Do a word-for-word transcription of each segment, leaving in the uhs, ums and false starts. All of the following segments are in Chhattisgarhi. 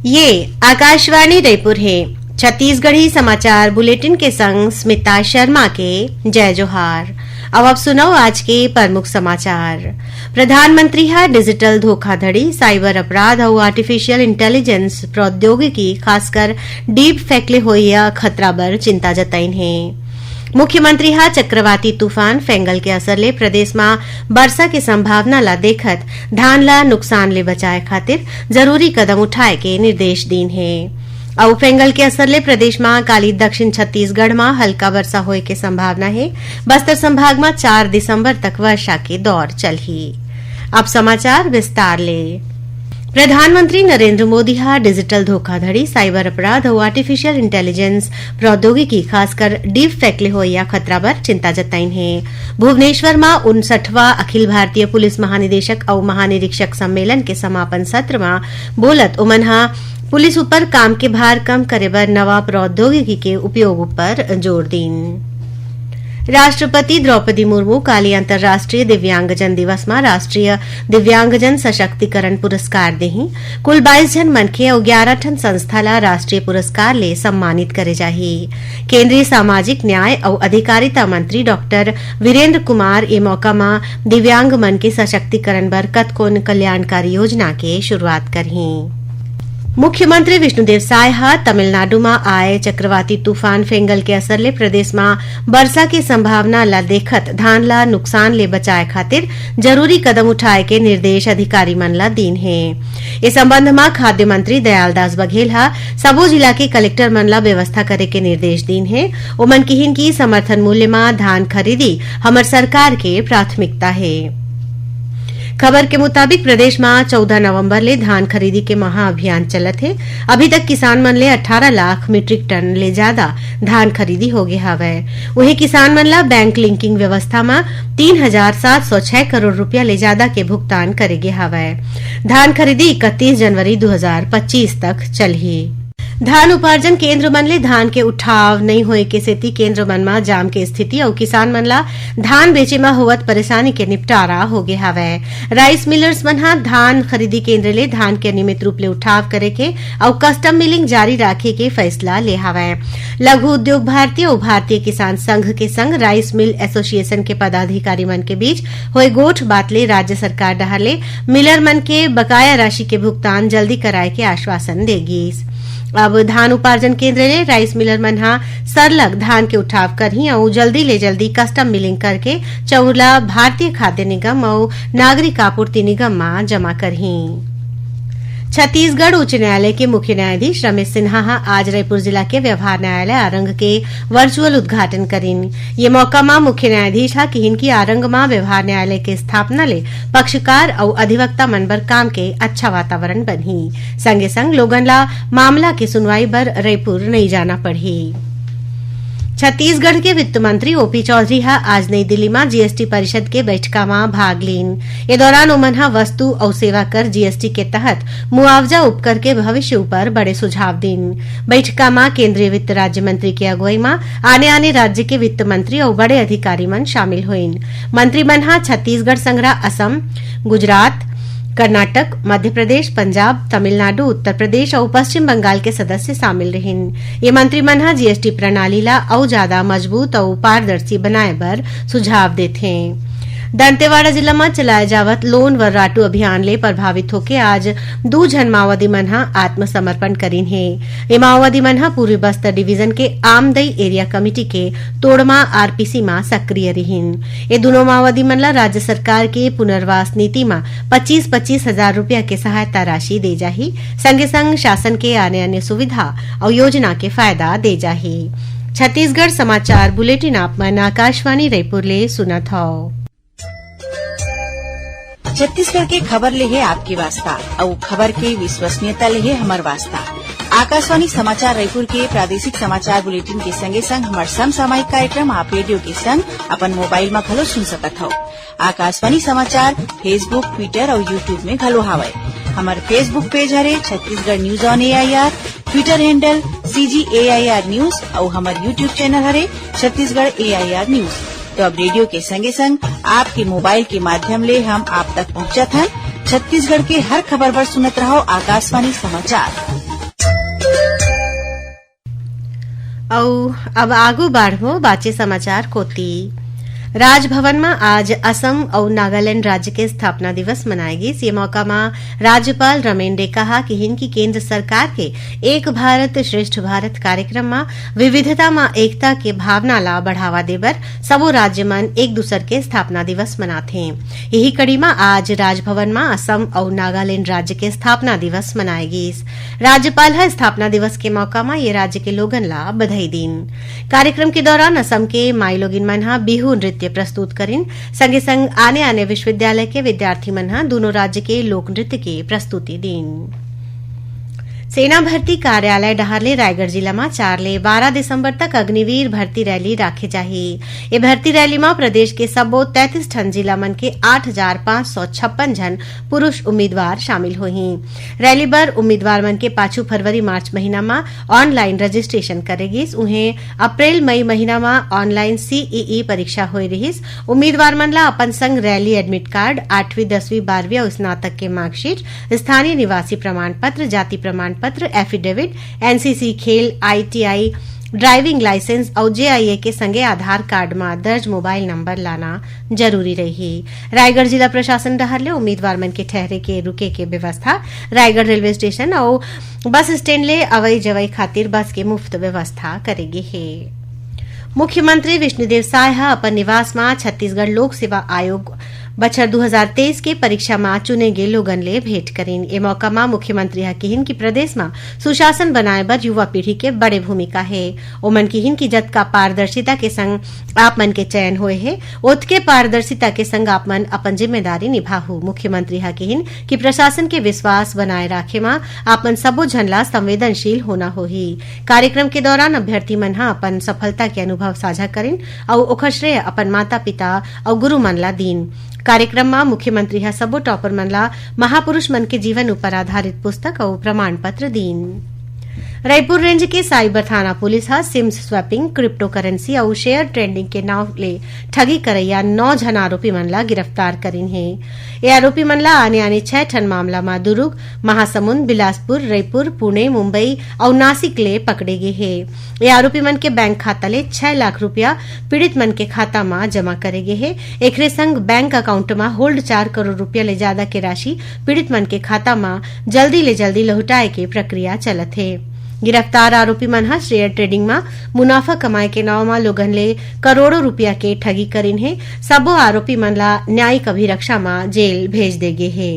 ये आकाशवाणी रायपुर हे। छत्तीसगढ़ी समाचार बुलेटिन के संग स्मिता शर्मा के जय जोहार। अब आप सुनव आज के प्रमुख समाचार। प्रधानमंत्री ह डिजिटल धोखाधड़ी, साइबर अपराध अउ आर्टिफिशियल इंटेलिजेंस प्रौद्योगिकी, खासकर डीप फेक ले होइया खतरा बर चिंता जताइन हे। मुख्यमंत्री ह चक्रवाती तूफान फेंगल के असर ले प्रदेश म बरसा के संभावना ल देखत धान ल नुकसान ले बचाए खातिर जरूरी कदम उठाए के निर्देश दीन हे। अउ फेंगल के असर ले प्रदेश म काली दक्षिण छत्तीसगढ़ म हल्का वर्षा होए के संभावना हे। बस्तर संभाग म चार दिसंबर तक वर्षा के दौर चलही। अब समाचार विस्तार ले। प्रधानमंत्री नरेंद्र मोदी ह डिजिटल धोखाधड़ी, साइबर अपराध अउ आर्टिफिशियल इंटेलिजेंस प्रौद्योगिकी, खासकर डीप फेक ले होइया खतरा बर चिंता जताइन हे। भुवनेश्वर म उनसठवां अखिल भारतीय पुलिस महानिदेशक अउ महानिरीक्षक सम्मेलन के समापन सत्र म बोलत ओमन ह पुलिस ऊपर काम के भार कम करे बर नवा प्रौद्योगिकी के उपयोग ऊपर जोर दीन। राष्ट्रपति द्रौपदी मुर्मू काली अंतर्राष्ट्रीय दिव्यांगजन दिवस म राष्ट्रीय दिव्यांगजन सशक्तिकरण पुरस्कार देही। कुल बाईस झन मनखे अउ ग्यारह ठन संस्था ल राष्ट्रीय पुरस्कार ले सम्मानित करे जाही। केंद्रीय सामाजिक न्याय अउ अधिकारिता मंत्री डॉक्टर वीरेंद्र कुमार ए मौका म दिव्यांग मन के सशक्तिकरण बर कतकोन कल्याणकारी योजना के शुरुआत करही। मुख्यमंत्री विष्णुदेव साय ह तमिलनाडु म आए चक्रवाती तूफान फेंगल के असर ले प्रदेश म बरसा के संभावना ल देखत धान ल नुकसान ले बचाए खातिर जरूरी कदम उठाए के निर्देश अधिकारी मन ल दीन हे। ए संबंध म खाद्य मंत्री दयालदास बघेल ह सबो जिला के कलेक्टर मन ल व्यवस्था करे के निर्देश दीन हे। ओमन किहिन कि समर्थन मूल्य म धान खरीदी हमर सरकार के प्राथमिकता हे। खबर के मुताबिक, प्रदेश म चौदह नवंबर ले धान खरीदी के महा अभियान चलत हे। अभी तक किसान मन ले अठारह लाख मीट्रिक टन ले ज्यादा धान खरीदी हो गे हवय। उहें, किसान मन ल बैंक लिंकिंग व्यवस्था म तीन हजार सात सौ छह करोड़ रुपया ले ज्यादा के भुगतान करे गे हवय। धान खरीदी इकतीस जनवरी दू हजार पच्चीस तक चलही। धान उपार्जन केंद्र मन ले धान के उठाव नइ होए के सेती केंद्र मन म जाम के स्थिति अउ किसान मन ला धान बेचे म होवत परेशानी के निपटारा होगे हावय। राइस मिलर्स मन ह धान खरीदी केंद्र ले धान के नियमित रूप ले उठाव करे के अउ कस्टम मिलिंग जारी राखे के फैसला ले हावय। लघु उद्योग भारती अउ भारतीय किसान संघ के संग राइस मिल एसोसिएशन के पदाधिकारी मन के बीच होए गोठ बात ले राज्य सरकार डहार ले मिलर मन के बकाया राशि के भुगतान जल्दी कराए के आश्वासन दे गीस। अब धान उपार्जन केंद्र ले राइस मिलर मन ह सरलग धान के उठाव करही अउ जल्दी ले जल्दी कस्टम मिलिंग करके चउर ल भारतीय खाद्य निगम अउ नागरिक आपूर्ति निगम म जमा करही। छत्तीसगढ़ उच्च न्यायालय के मुख्य न्यायाधीश रमेश सिन्हा ह आज रायपुर जिला के व्यवहार न्यायालय आरंग के वर्चुअल उद्घाटन करिन। ये मौका म मुख्य न्यायाधीश ह किहिन कि आरंग म व्यवहार न्यायालय के स्थापना ले पक्षकार अउ अधिवक्ता मन बर काम के अच्छा वातावरण बनही। संगे संग लोगन ला मामला के सुनवाई बर रईपुर नइ जाना पड़ही। छत्तीसगढ़ के वित्त मंत्री ओपी चौधरी ह आज नई दिल्ली म जीएसटी परिषद के बैठका म भाग लीन। ए दौरान ओमन ह वस्तु अउ सेवा कर जीएसटी के तहत मुआवजा उपकर के भविष्य ऊपर बड़े सुझाव दीन। बैठका म केंद्रीय वित्त राज्य मंत्री के अगुवई म आने-आने राज्य के वित्त मंत्री अउ बड़े अधिकारी मन शामिल होइन। मंत्री मन ह छत्तीसगढ़ संघरा असम, गुजरात, कर्नाटक, मध्य प्रदेश, पंजाब, तमिलनाडु, उत्तर प्रदेश अउ पश्चिम बंगाल के सदस्य शामिल रिहिन। ये मंत्री मन ह जीएसटी प्रणाली ला अउ जादा मजबूत अउ पारदर्शी बनाए बर सुझाव देथे। दंतेवाड़ा जिला म चलाए जावत लोन वर्राटू अभियान ले प्रभावित होके आज दू झन माओवादी मन ह आत्मसमर्पण करिन हे। ये माओवादी मन ह पूर्वी बस्तर डिवीजन के आमदई एरिया कमेटी के तोड़मा आरपीसी म सक्रिय रिहिन। ये दूनों माओवादी मन ल राज्य सरकार के पुनर्वास नीति म पच्चीस पच्चीस हजार रुपया के सहायता राशि दे जाही, संगे संग शासन के आने-आने सुविधा अउ योजना के फायदा दे जाही। छत्तीसगढ़ समाचार बुलेटिन आप मन आकाशवाणी रईपुर ले सुनत हव। छत्तीसगढ़ के खबर ले हे आपके वास्ता, अउ खबर के विश्वसनीयता ले हे हमर वास्ता। आकाशवाणी समाचार रायपुर के प्रादेशिक समाचार बुलेटिन के संगे संग हमर समसामयिक कार्यक्रम आप रेडियो के संग अपन मोबाइल म घलो सुन सकत हव। आकाशवाणी समाचार Facebook, Twitter अउ YouTube में घलो हावय। हमर Facebook पेज हरे Chhattisgarh news on AIR, Twitter handle CG AIR news अउ हमर YouTube चैनल हरे छत्तीसगढ़ एआईआर न्यूज। तो अब रेडियो के संगे संग आपके मोबाइल के माध्यम ले हम आप तक पहुंचत हन। छत्तीसगढ़ के हर खबर बर सुनत रहव आकाशवाणी समाचार। अउ अब आगू बाढ़बो बाचे समाचार कोति। राजभवन म आज असम अउ नागालैंड राज्य के स्थापना दिवस मनाए गिस। ये मौका म राज्यपाल रमेन डेका ह किहिन कि केंद्र सरकार के एक भारत श्रेष्ठ भारत कार्यक्रम म विविधता म एकता के भावना ला बढ़ावा देबर सबो राज्य मन एक दूसर के स्थापना दिवस मनाथे। यही कड़ी म आज राजभवन म असम अउ नागालैंड राज्य के स्थापना दिवस मनाए गिस। राज्यपाल ह स्थापना दिवस के मौका म ये राज्य के लोगन ला बधाई दीन। कार्यक्रम के दौरान असम के माईलोगिन मन ह बिहू नृत्य प्रस्तुत करिन, संगे संग आने-आने विश्वविद्यालय के विद्यार्थी मन ह दूनों राज्य के लोक नृत्य के प्रस्तुति दीन। सेना भर्ती कार्यालय डहार ले रायगढ़ जिला म चार ले बारह दिसंबर तक अग्निवीर भर्ती रैली राखे जाही। ये भर्ती रैली म प्रदेश के सबो तैंतीस ठन जिला मन के आठ हजार पाँच सौ छप्पन झन पुरुष उम्मीदवार शामिल होही। रैली बर उम्मीदवार मन के पाछू फरवरी मार्च महीना म ऑनलाइन रजिस्ट्रेशन करे गिस। उहें, अप्रैल मई महीना म ऑनलाइन सीईई परीक्षा होए रिहिस। उम्मीदवार मन ला अपन संग रैली एडमिट कार्ड, आठवीं, दसवीं, बारहवीं अउ स्नातक के मार्कशीट, स्थानीय निवासी प्रमाण पत्र, जाति प्रमाण पत्र, एफिडेविट, एनसीसी खेल, आईटीआई, ड्राइविंग लाइसेंस अउ जेआईए के संगे आधार कार्ड म दर्ज मोबाइल नंबर लाना जरूरी रही। रायगढ़ जिला प्रशासन डहार ले उम्मीदवार मन के ठहरे के, रुके के व्यवस्था, रायगढ़ रेलवे स्टेशन अउ बस स्टैंड ले अवई जवई खातिर बस के मुफ्त व्यवस्था करे गे हे। मुख्यमंत्री विष्णुदेव साय ह अपन निवास म छत्तीसगढ़ लोक सेवा आयोग बछर दू हजार तेईस के परीक्षा म चुने गे लोगन ले भेंट करिन। ए मौका म मुख्यमंत्री ह किहिन कि प्रदेश म सुशासन बनाए बर युवा पीढ़ी के बड़े भूमिका हे। ओमन किहिन कि जतका पारदर्शिता के संग आप मन के चयन होए हे, ओतके पारदर्शिता के संग आप मन अपन जिम्मेदारी निभाहू। मुख्यमंत्री ह किहिन कि प्रशासन के विश्वास बनाए राखे म आप मन सबो झन ला संवेदनशील होना होही। कार्यक्रम के दौरान अभ्यर्थी मन ह अपन सफलता के अनुभव साझा करिन अउ ओखर श्रेय अपन माता-पिता अउ गुरु मन ला दीन। कार्यक्रम म मुख्यमंत्री ह सबो टॉपर मन ला महापुरुष मन के जीवन ऊपर आधारित पुस्तक अउ प्रमाण पत्र दीन। रईपुर रेंज के साइबर थाना पुलिस ह सिम्स स्वैपिंग, क्रिप्टो करेंसी अउ शेयर ट्रेडिंग के नाव ले ठगी करइया नौ झन आरोपी मन ला गिरफ्तार करिन हे। ये आरोपी मन ला आने-आने छह ठन मामला म दुरुग, महासमुंद, बिलासपुर, रईपुर, पुणे, मुंबई अउ नासिक ले पकड़े गे हे। ये आरोपी मन के बैंक खाता ले छह लाख रुपया पीड़ित मन के खाता म जमा करे गे हे। एकरे संग बैंक अकाउंट म होल्ड चार करोड़ रुपया ले जादा के राशि पीड़ित मन के खाता म जल्दी ले जल्दी लहुटाए के प्रक्रिया चलत हे। गिरफ्तार आरोपी मन ह शेयर ट्रेडिंग म मुनाफा कमाए के नाव म लोगन ले करोड़ों रुपया के ठगी करिन हे। सबो आरोपी मन ला न्यायिक अभिरक्षा म जेल भेज दे गे हे।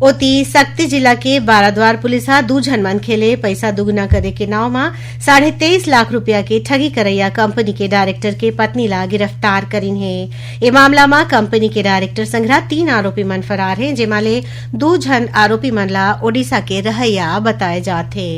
ओती, सक्ती जिला के बाराद्वार पुलिस ह दू झन मनखे ले पइसा दुगुना करे के नाव म साढ़े तेईस लाख रुपया के ठगी करइया कंपनी के डायरेक्टर के पत्नी ला गिरफ्तार करिन हे। ए मामला म कंपनी के डायरेक्टर संघरा तीन आरोपी मन फरार हे, जेमा ले दू झन आरोपी मन ला ओडिशा के रहइया बताए जात हे।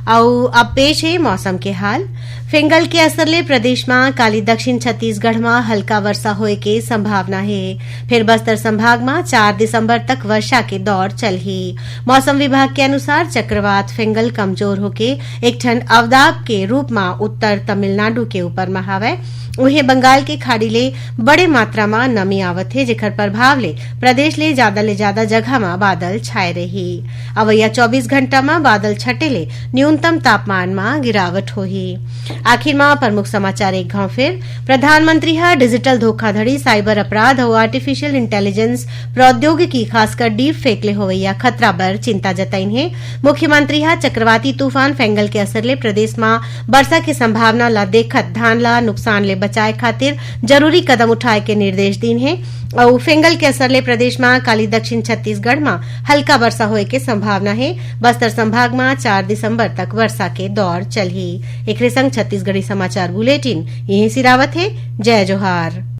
अउ अब पेश हे मौसम के हाल। फेंगल के असर ले प्रदेश म काली दक्षिण छत्तीसगढ़ म हल्का वर्षा होए के संभावना हे। फेर बस्तर संभाग म चार दिसंबर तक वर्षा के दौर चलही। मौसम विभाग के अनुसार चक्रवात फेंगल कमजोर होके एक ठन अवदाब के रूप म उत्तर तमिलनाडु के ऊपर म हवय। उहें, बंगाल के खाड़ी ले बड़े मात्रा म नमी आवत हे, जेकर प्रभाव ले प्रदेश ले जादा ले जादा जगह म बादल छाए रही। अवइया चौबीस घंटा म बादल छटे ले न्यूनतम तापमान म गिरावट होही। आखिर म प्रमुख समाचार एक घाव फेर। प्रधानमंत्री ह डिजिटल धोखाधड़ी, साइबर अपराध अउ आर्टिफिशियल इंटेलिजेंस प्रौद्योगिकी, खासकर डीप फेक ले होवइया खतरा बर चिंता जताइन हे। मुख्यमंत्री ह चक्रवाती तूफान फेंगल के असर ले प्रदेश म बरसा के संभावना ला देखत धान ला नुकसान ले बचाए खातिर जरूरी कदम उठाए के निर्देश दीन हे। अउ फेंगल के असर ले प्रदेश म काली दक्षिण छत्तीसगढ़ म हल्का वर्षा होए के संभावना हे। बस्तर संभाग म चार दिसंबर तक वर्षा के दौर चलही। एकरे संग छत्तीसगढ़ी समाचार बुलेटिन इहें सिरावत हे। जय जोहार।